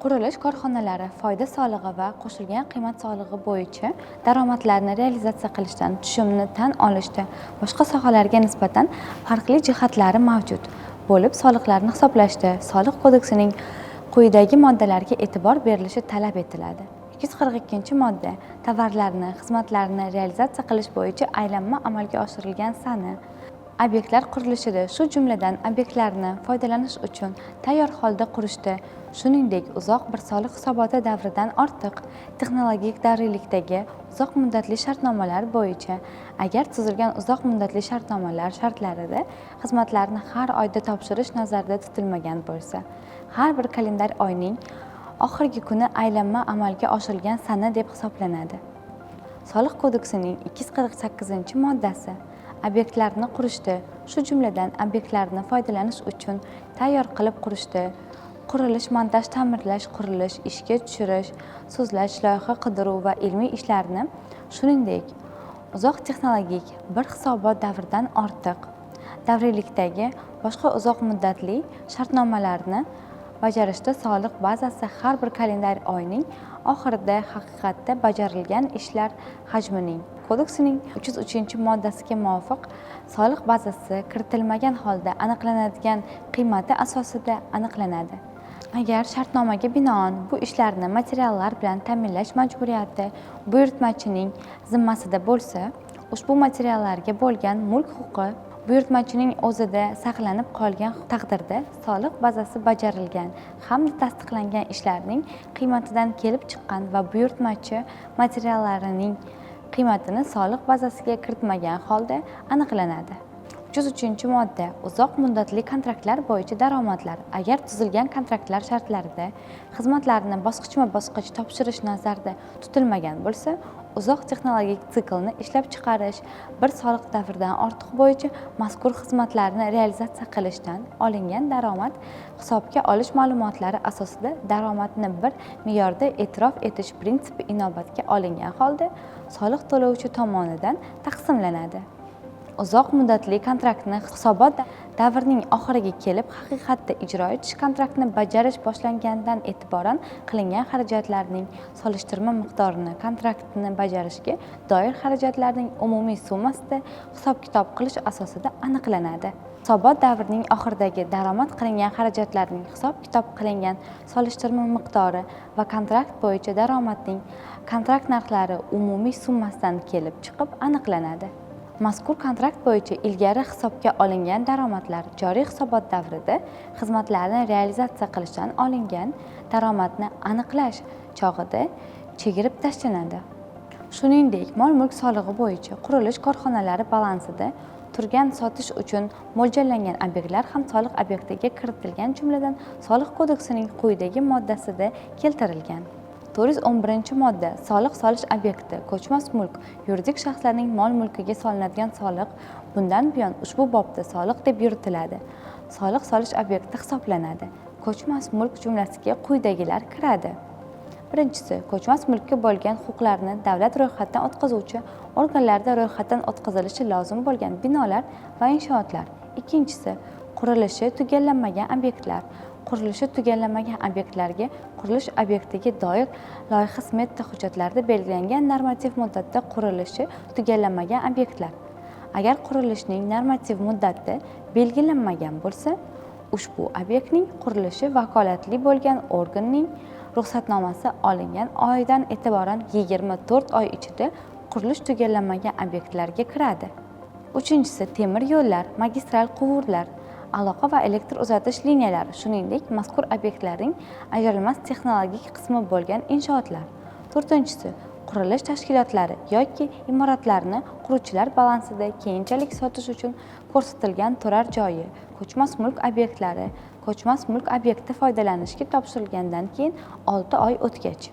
Qurilish korxonalari foyda solig'i va qo'shilgan qiymat solig'i bo'yicha daromadlarni realizatsiya qilishdan tushumni tan olishda boshqa sohalarga nisbatan farqli jihatlari mavjud bo'lib, soliqlarni hisoblashda Soliq kodeksining quyidagi moddalariga e'tibor berilishi talab etiladi. 242-modda. Tovarlarni, xizmatlarni realizatsiya qilish bo'yicha aylanma amalga oshirilgan sana. Obyektlar qurilishida, shu jumladan obyektlarni foydalanish uchun tayyor holda qurishda, shuningdek uzoq bir soliq hisoboti davridan ortiq texnologik davriylikdagi uzoq muddatli shartnomalar bo'yicha, agar tuzilgan uzoq muddatli shartnomalar shartlarida xizmatlarni har oyda topshirish nazarda tutilmagan bo'lsa, har bir kalendar oyning oxirgi kuni aylanma amalga oshirilgan sana deb hisoblanadi. Soliq kodeksining 248-moddasi. Obyektlarni qurishda, shu jumladan obyektlarni foydalanish uchun tayyor qilib qurishda, qurilish, montaj, ta'mirlash, qurilish, ishga tushirish, sozlash, loyiha qidiruv va ilmiy ishlarni, shuningdek uzoq texnologik bir hisobot davridan ortiq davriylikdagi boshqa uzoq muddatli shartnomalarni bajarishda soliq bazasi har bir kalendar oyning oxirida haqiqatda bajarilgan ishlar hajmining kodeksning 303-moddasiga muvofiq soliq bazasi kiritilmagan holda aniqlanadigan qiymati asosida aniqlanadi. Agar shartnomaga binoan bu ishlarni materiallar bilan ta'minlash majburiyati buyurtmachining zimmasida bo'lsa, ushbu materiallarga bo'lgan mulk huquqi buyurtmachining o'zida saqlanib qolgan taqdirda, soliq bazasi bajarilgan hamda tasdiqlangan ishlarning qiymatidan kelib chiqqan va buyurtmachi materiallarining qiymatini soliq bazasiga kiritmagan holda aniqlanadi. 303-modda. Uzoq muddatli kontraktlar bo'yicha daromadlar. Agar tuzilgan kontraktlar shartlarida xizmatlarni bosqichma bosqich topshirish nazarda tutilmagan bo'lsa, uzoq texnologik siklni ishlab chiqarish bir soliq davridan ortiq bo'yicha mazkur xizmatlarni realizatsiya qilishdan olingan daromad hisobga olish ma'lumotlari asosida daromadni bir me'yorda e'tirof etish prinsipi inobatga olingan holda soliq to'lovchi tomonidan taqsimlanadi. Uzoq muddatli kontraktni hisobot davrining oxiriga kelib haqiqatda ijro etish kontraktni bajarish boshlanganidan e'tiboran qilingan xarajatlarning solishtirma miqdorini kontraktni bajarishga doir xarajatlarning umumiy summasida hisob kitob qilish asosida aniqlanadi. Hisobot davrining oxiridagi daromad qilingan xarajatlarning hisob kitob qilingan solishtirma miqdori va kontrakt bo'yicha daromadning kontrakt narxlari umumiy summasidan kelib chiqib aniqlanadi. Mazkur kontrakt bo'yicha ilgari hisobga olingan daromadlar joriy hisobot davrida xizmatlarni realizatsiya qilishdan olingan daromadni aniqlash chog'ida chegirib tashlanadi. Shuningdek, mol mulk solig'i bo'yicha qurilish korxonalari balansida turgan sotish uchun mo'ljallangan obyektlar ham soliq obyektiga kiritilgan jumladan Soliq kodeksining quyidagi moddasida keltirilgan. 411-modda. Soliq solish obyekti. Ko'chmas mulk yuridik shaxslarning mol mulkiga solinadigan soliq, bundan buyon ushbu bobda soliq deb yuritiladi, soliq solish obyekti hisoblanadi. Ko'chmas mulk jumlasiga quyidagilar kiradi. Birinchisi, ko'chmas mulkka bo'lgan huquqlarni davlat ro'yxatdan o'tkazuvchi organlarda ro'yxatdan o'tkazilishi lozim bo'lgan binolar va inshootlar. Ikkinchisi, qurilishi tugallanmagan obyektlar. Qurilishi tugallanmagan obyektlarga qurilish obyektiga doir loyiha smeta hujjatlarida belgilangan normativ muddatda qurilishi tugallanmagan obyektlar. Agar qurilishning normativ muddati belgilanmagan bo'lsa, ushbu obyektning qurilishi vakolatli bo'lgan organning ruxsatnomasi olingan oydan e'tiboran 24 oy ichida qurilish tugallanmagan obyektlarga kiradi. Uchinchisi, temir yo'llar, magistral quvurlar, aloqa va elektr uzatish liniyalari, shuningdek mazkur obyektlarning ajralmas texnologik qismi bo'lgan inshootlar. To'rtinchisi, qurilish tashkilotlari yoki imoratlarni quruvchilar balansida keyinchalik sotish uchun ko'rsatilgan turar joyi ko'chmas mulk obyektlari, ko'chmas mulk obyekti foydalanishga topshirilgandan keyin 6 oy o'tgach.